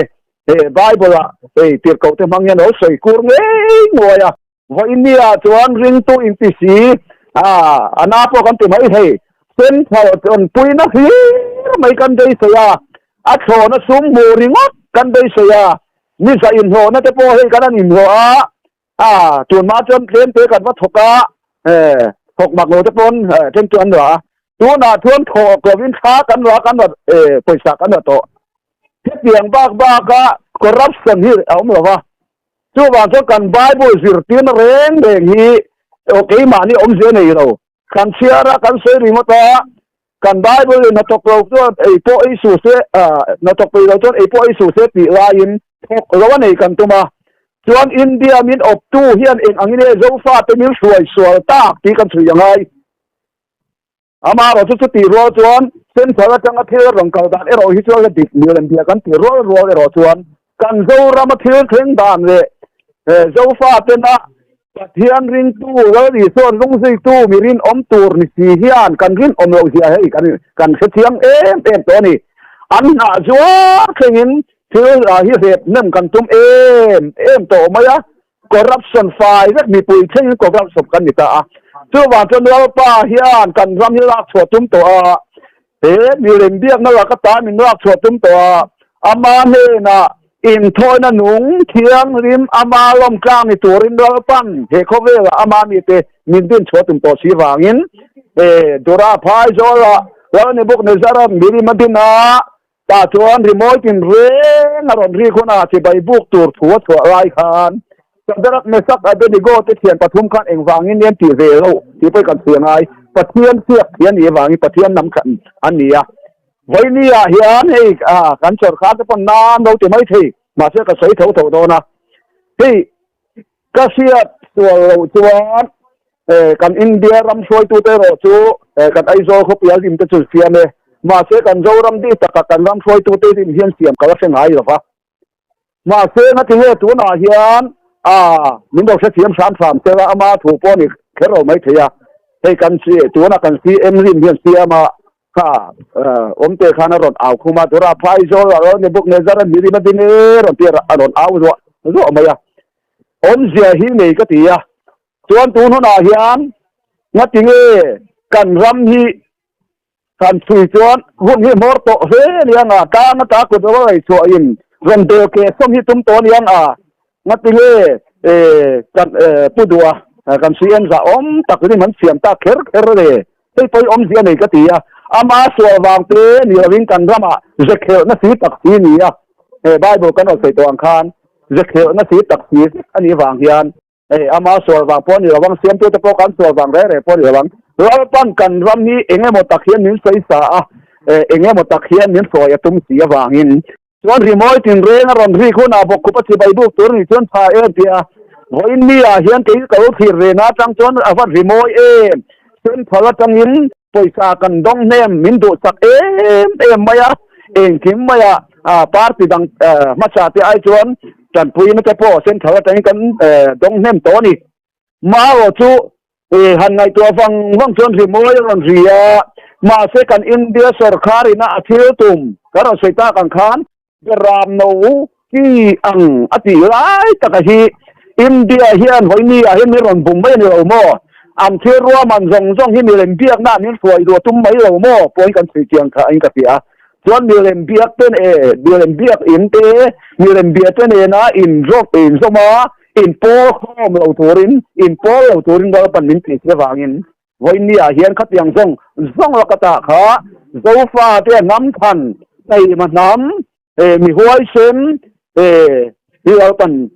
he Bible-ah hei tirhkoh te hmang hian a lo sawi kur ngei nguai a. Vawinia chuan ringtu inti si a na pawh kan ti mai thei, central tanpuina hlir mai kan beisei a, a thlawhna sum hmuh ringawt kan beisei a, ni za inhlawhna te pawh hei kan han inhlawh a, A, tun hma chuan tlem te kan va thawk a, thawk mak lo te pawn then chu an ra a, tunah chuan thawk lovin thla kan ra kan ra pawisa kan ra tawh. Hetiang bak baka corruption hi a awm lo va, chuvang chuan kan Bible zirtirna reng reng hi keimahni awmzia nei lo, kan chhiar a, kan sawi ringawt a, kan Bible in hnathawk lo chuan ei pawh ei suh se, hnathawk peih lo chuan ei pawh ei suh se tih laiin thawk lo a nei kan tum a, chuan India min awptu hian eng angin nge Zofate min hruai sual tak tih kan chhui a ngai. Amaherawhchu chutih rual chuan Central atanga thil rawn kal dan erawh hi chuan la dik mil em bia kan tih rual rual erawh chuan kan Zorama thil thleng dan leh Zofatena Pathian ringtu, Lal Isuan lungzuitu mi rinawm tur ni si hian kan rinawm loh zia hei kan kan hrethiam em em tawh a ni. An hnah zuar thlengin thil hi hlep hnem kan tum em em tawh mai a, corruption fai vek mipui thlengin corruption kan ni ta a. Chuvang chuan Lalpa hian kan ram hi lak chhuah tum tawh a, He milem biakna laka ta min lak chhuah tum tawh a, ama hnenah inthawina nung thianghlim ama lawm tlang ni turin Lalpan he khawvelah ama mite min din chhuah tum tawh si vangin he Dura phai zawlah Lal Nebuchadnezzar-a milim a din a, tah chuan rimawi tinreng a rawn rik hunah chibai buk tur thu a chhuah lai khan Shadrach, Meshach, Abednego te thian pathum khan engvangin nge an tih ve loh tih pawh kan chhui angai. Pathian siak thian nih avangin Pathian lam khan an ni a. Vawinia hian hei kan sawrkar te pawn nan lo ti mai thei, mahse ka sawi tho tho dawn a. Hei ka hriat sual loh chuan kan India ram hruaitute erawh chu kan Aizawl khawpui a lim te chu siam e. Mahse kan Zoram dih takah kan ram hruaitute lim hian siam ka la hre ngai lo va. Mahse ngati nge tunah hian a min lo hrethiam hram hram tel a, ama thu pawh a ni kher lo mai thei a, hei kan tunah kan CM rim hian siam a kha awmte khan a rawn au khum a, Dura Phaizawl a rawn ni bawk nen zar a ni rim a ding e rawn ti a rawn au zuah zuah mai a, awmzia hi nei ka ti a, chuan tun hunah hian ngati nge kan ram hi Kan chhui chuan hun hi hmawr tawh hle aniang a, tlang ata kut ro a chhuahin rawn bel keh sawm hi tum tawh aniang a, ngatinge kan pu duh a, kan CM zah awm tak rim an siam tak kher kher le, hei pawh hi awmzia nei ka ti a, ama sual vang te ni lovin kan ramah zekhelhna si tak si ni a, he Bible kan rawn sawi tawh ang khan zekhelhna si tak si vek anih vang hian Hei, ama sual vang pawh a ni lo ang, siamtute pawh kan sual vang reng reng pawh a ni lo ang. Lalpan kan ram hi eng emaw tak hian min sawi sa a, eng emaw tak hian min hruai a tum si avangin. Chuan rimawi tinreng a rawn rik hunah bawkkhup a chibai buk tur a nih chuan tha em tih a, vawiin mi ah hian kei ka lo thlir ve na atang chuan a va rimawi em, senphal atangin pawisa kan dawng hnem min duhsak em em mai a, engkim mai a party dang hmasa te ai chuan Tanpuina te pawh central atangin kan dawng hnem tawh a ni. Marawh chu han ngaihtuah vang vang chuan rimawi a rawn ri a, mahse kan India sawrkar ina a thil tum kan rawn sawi tak ang khan Beram no chi ang a tih lai taka hi India hian vawiini ah hian min rawn bum mai a ni lo maw? An thil ruahman zawng zawng hi milem biakna min hruai duh a tum mai lo maw? Pawhin kan chhui chiang kha in ka hria a. Chuan milem biak te eh milem biak in te milem bia te nena in zawk in zawm a in pawl khawm lo turin in pawl lo turin Lalpan min tih si avangin vawiin ah hian khatiang zawng zawng laka tah kha Zofa te hnam than taima hnam. Mi huaisen hi Lalpan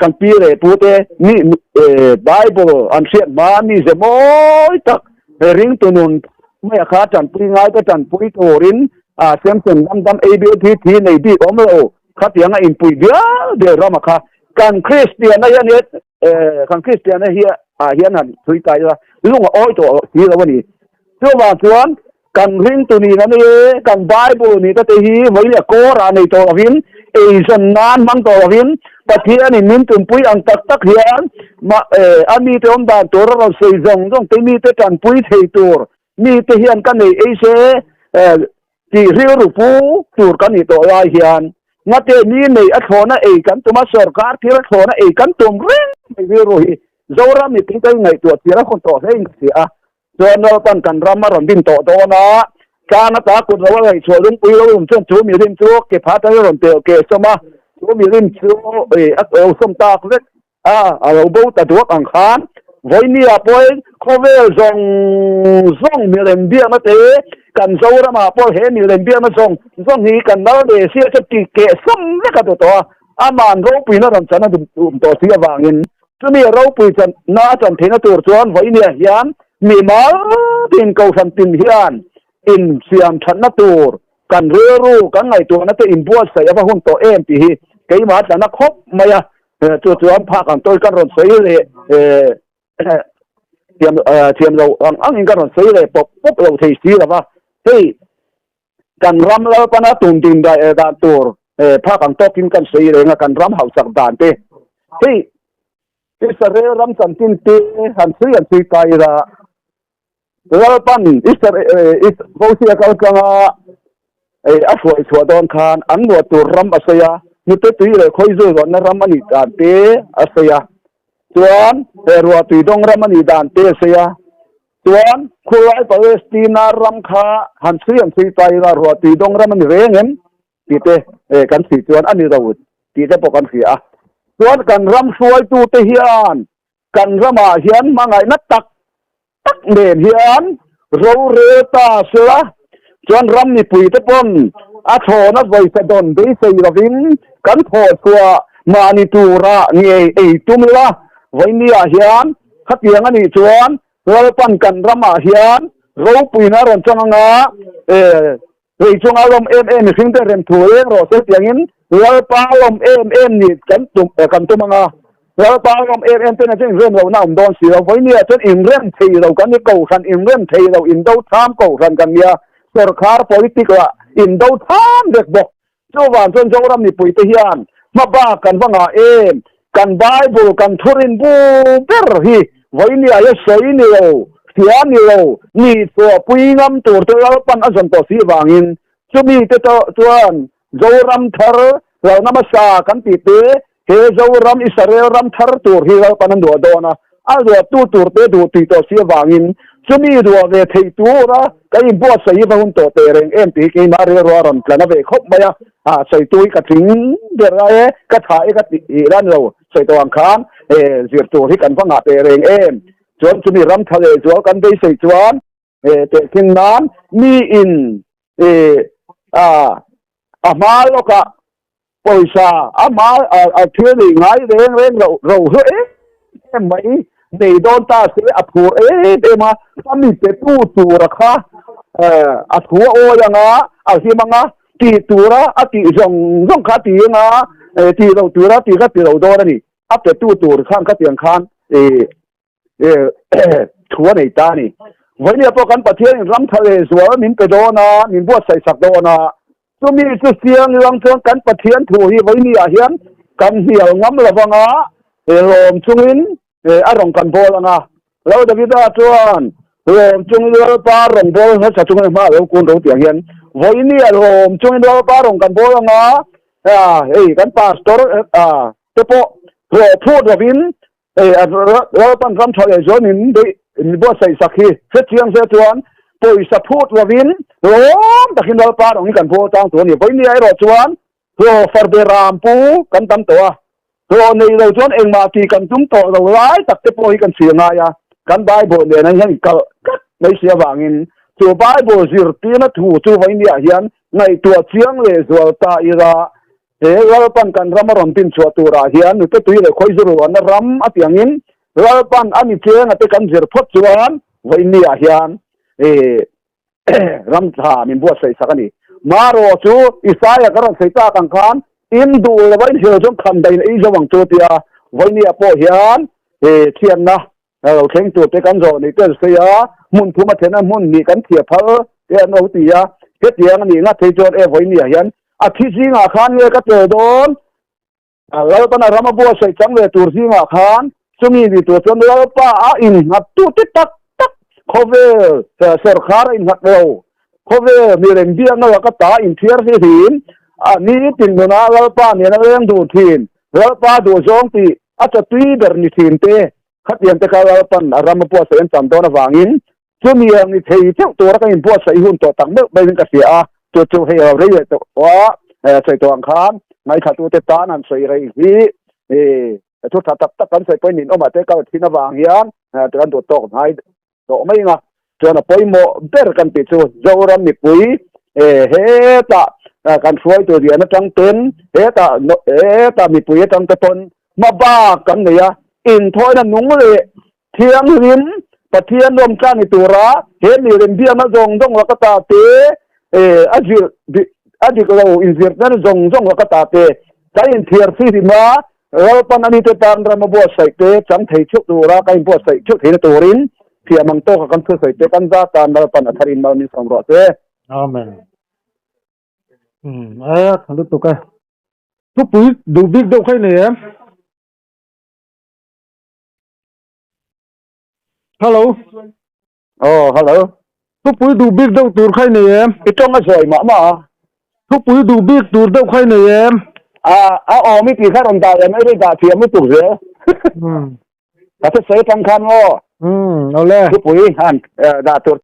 kan pi leh pu te mi Bible an hriat hma mi ze mawi tak ringtu nun mai a kha tanpui ngai te tanpui turin sem sem dam dam ei bil thi thi nei bik awm lo khatiang a inpui bial bial ram a kha kan Kristianna hian kan Kristianna hi ah hian han thui ta ila lung a awi tawh si lo a ni. Chuvang chuan kan ringtu nin a ni e, kan Bible nih te te hi vawi leh kawrah nei tawh lovin, eizawn nan hmang tawh lovin, Pathianin min tumpui ang tak tak hian mah a mite awm dan tur a rawn sawi zawng zawng te mite tanpui thei tur mite hian ka nei ei se tih rilru pu tur kan nih tawh lai hian ngate mi nei a thlawhna ei kan tum a, sorkar thil a thlawhna ei kan tum reng mai rilru hi Zoram mipui ka ingaihtuah chian a hun tawh hle in ka hria a. Chuan Lalpan kan ram a rawn din tawh dawn a, tlang ata kut lo a ngaihchhuah lungpui lo awm chuan chu mirim chu ke pha atangin a rawn pel keh sawm a, chu mirim chu a lo sawm tak vek a, a lo bo ta duak ang khan vawinia pawhin khawvel zawng zawng milem biakna te kan Zoramah pawh he milem biakna zawng zawng hi kan lal ve sia chu ti keh sawm vek a duh tawh a, aman ropuina rawn chan a duh tawh si avangin Chumi ropui channa a chan theihna tur chuan vawinia hian mimal tin kohhran tin hian insiam thatna tur kan rilru kan ngaihtuahna te inbuatsaih a va hun tawh em tih hi keimah tlana khawp mai a, chu chuan phak ang tawi kan rawn sawi leh thiam thiam lo ang angin kan rawn sawi leh pawp pawp lo thei si lo va, hei kan ram Lalpana tum din dan tur phak ang tawkin kan sawi reng a, kan ram hausak dan te hei Israel ram chanchin te han sawi han sawi ta ila, Lalpan Israel Mosia kal tlanga a hruai chhuah dawn khan an luah tur ram a sawi a, hnute tui leh khawizu luahna ram a nih dan te a sawi a, chuan ruah tui dawng ram a nih dan te a sawi a. Chuan, khulai Palestina ram kha han chhui han chhui ta ila ruah tui dawng ram a ni reng em tih te kan chhui chuan a ni lo tih te pawh kan hria a. Chuan kan ram hruaitute hian kan ramah hian hmangaihna tak tak nen hian rorel ta sela chuan ram mipuite pawn a thlawna vawisa dawn beisei lovin kan thawhchhuah mahni tura ngei ei tum ila vawinia hian Khatiang a nih chuan Lalpan kan ramah hian ropuina a rawn chang anga, rei chunga lawm em em mihring te rem thu eng rawh se tiangin Lalpa lawm em em nih kan tum kan tum anga, Lalpa lawm em em te nen chuan inrem lohna a awm dawn si lo. Vawinia chuan inrem thei lo kan ni, kohhran inrem thei lo, indo tham kohhran kan nia, sawrkhar politic lah indo tham vek bawk. Chuvang chuan Zoram mipuite hian hmabak kan va ngah em? Kan Bible kan thurin bu ber hi vawinia hi sawi ni lo, hria ni lo, ni chhuahpui ngam tur te Lalpan a zawn tawh si vangin chumi te chuan Zoram thar hlauhna hmasa kan tih te he Zoram Israel ram thar tur hi Lalpan a nuah dawn a, a luahtu tur te duh tih tawh si avangin chumi duah ve theih tura kan inbuatsaih hi va hun tawh teh reng em tih hi keimah rilru a rawn tla na ve khawp mai a, ah sawitu hi ka tling ber a e, ka tha e ka tih lan lo sawi tawh ang khan zir tur hi kan va ngah teh reng em chuan chumi ram tha leh zual kan beisei chuan tehkhin nan mi in a hma lawkah Pawisa a hma a thil neih ngai reng reng lo ro hlu em em mai nei dawn ta se a phur em em a, ka mi pe tu tura kha a thu a awi anga a hlim anga tih tura a tih zawng zawng kha a ti anga tih lo tura tih kha ti lo dawn a ni, a pe tu tur khan khatiang khan thu a nei ta a ni. Vawinia pawh kan Pathianin ram tha leh zual min pe dawn a, min buatsaih sak dawn a, chumi chu siang ilang chuan kan Pathian thu hi vawinia hian kan hnial ngam lo vang a, lawm chungin a rawn kan bawl ang a. Lo Davida chuan lawm chungin Lalpa rawn bawl hmasa chungin hma a lo kun ro tih ang hian vawinia lawm chungin Lalpa rawn kan bawl ang a, hei kan pastor te pawh hlawh phut lovin Hei a Lalpan ram tha leh zual min beih min buatsaih sak hi hrechiang se chuan pawisa phut lovin lawm takin Lalpa rawng hi kan bawl tang tur a ni. Vawinia erawh chuan hlawh farbe ram pu kan tam tawh a, hlawh nei lo chuan engmah tih kan tum tawh lo lai tak te pawh hi kan chhir ngai a, kan Bible nen hian kalh tlat mai si avangin. Chu Bible zirtirna thu chu vawinia hian ngaihtuah chiang leh zual ta ila, he Lalpan kan ram a rawn dinchhuah turah hian nute tui leh khawi zuruanna ram a tiangin Lalpan a ni chenga te kan zir phawt chuan vawinia hian ram tha min buatsaih sak a ni. Marawh chu Isaia ka rawn sawi tak ang khan in duh lova in hel chuan khan daih in ei zo ang chu tia vawinia pawh hian thianna lo thleng tur te kan zawh nih te an sawi a, hmun thum a then a hmun hnih kan thiah phal te an lo ti a, hetiang a nih ngat phei chuan e vawinia hian a thi zingah khan nge ka tel dawn? Lalpan a ram a buatsaih chang ve tur zingah khan chumi ni tur chuan Lalpa a innghat tute tak tak khawvel sawrkhar a innghat lo, khawvel milem biakna laka ta inthiar hi hlin a nitin nuna Lalpa nena leng duh thin, Lalpa duhzawng tih a chatui ber ni thin te khatiang te kha Lalpan a ram a buatsaih an cham dawn avangin chumi ang ni thei theuh tura kan inbuatsaih hun tawh tak meuh meuhin ka hria a, chu chu hei lo rei leh tawh a, sawi tawh ang khan ngaithlatute tan han sawi rei hi thu tha tak tak kan sawi pawhin ninawmah te kal thin avang hian kan duh tawk hnai tawh mai ang a, chuan a pawimawh ber kan tih chu Zoram mipui hetah kan hruaitu lian atang ten hetah hetah mipui atang te pawn hma bak kan nei a, inthawina nung leh Thianghlim Pathian lawmtlang ni tura he milem biakna zawng zawng laka ta te, a zir a dik lo inzirna zawng zawng laka ta te, kan inthiar fihlim a, Lalpan ani te tan ram a buatsaih te chang thei theuh tura kan inbuatsaih theuh theihna turin thiam ang tawka kan thusawi te kan za tan Lalpan a tharin mal min sawm rawh se. Amen. Umm a tha lutuk e. Thupui duh bik deuh kha i nei em? Hello. Oh, hello. Thupui duh bik deuh tur kha i nei em? I tawng a zawi mah mah a. Thupui duh bik tur deuh kha i nei em? A, a awm i tih kha rawn dah leh mai rei dah thiam lutuk zel. Hmm. Ka thusawi atang khan maw? Hmm, awle. Thupui han dah tur.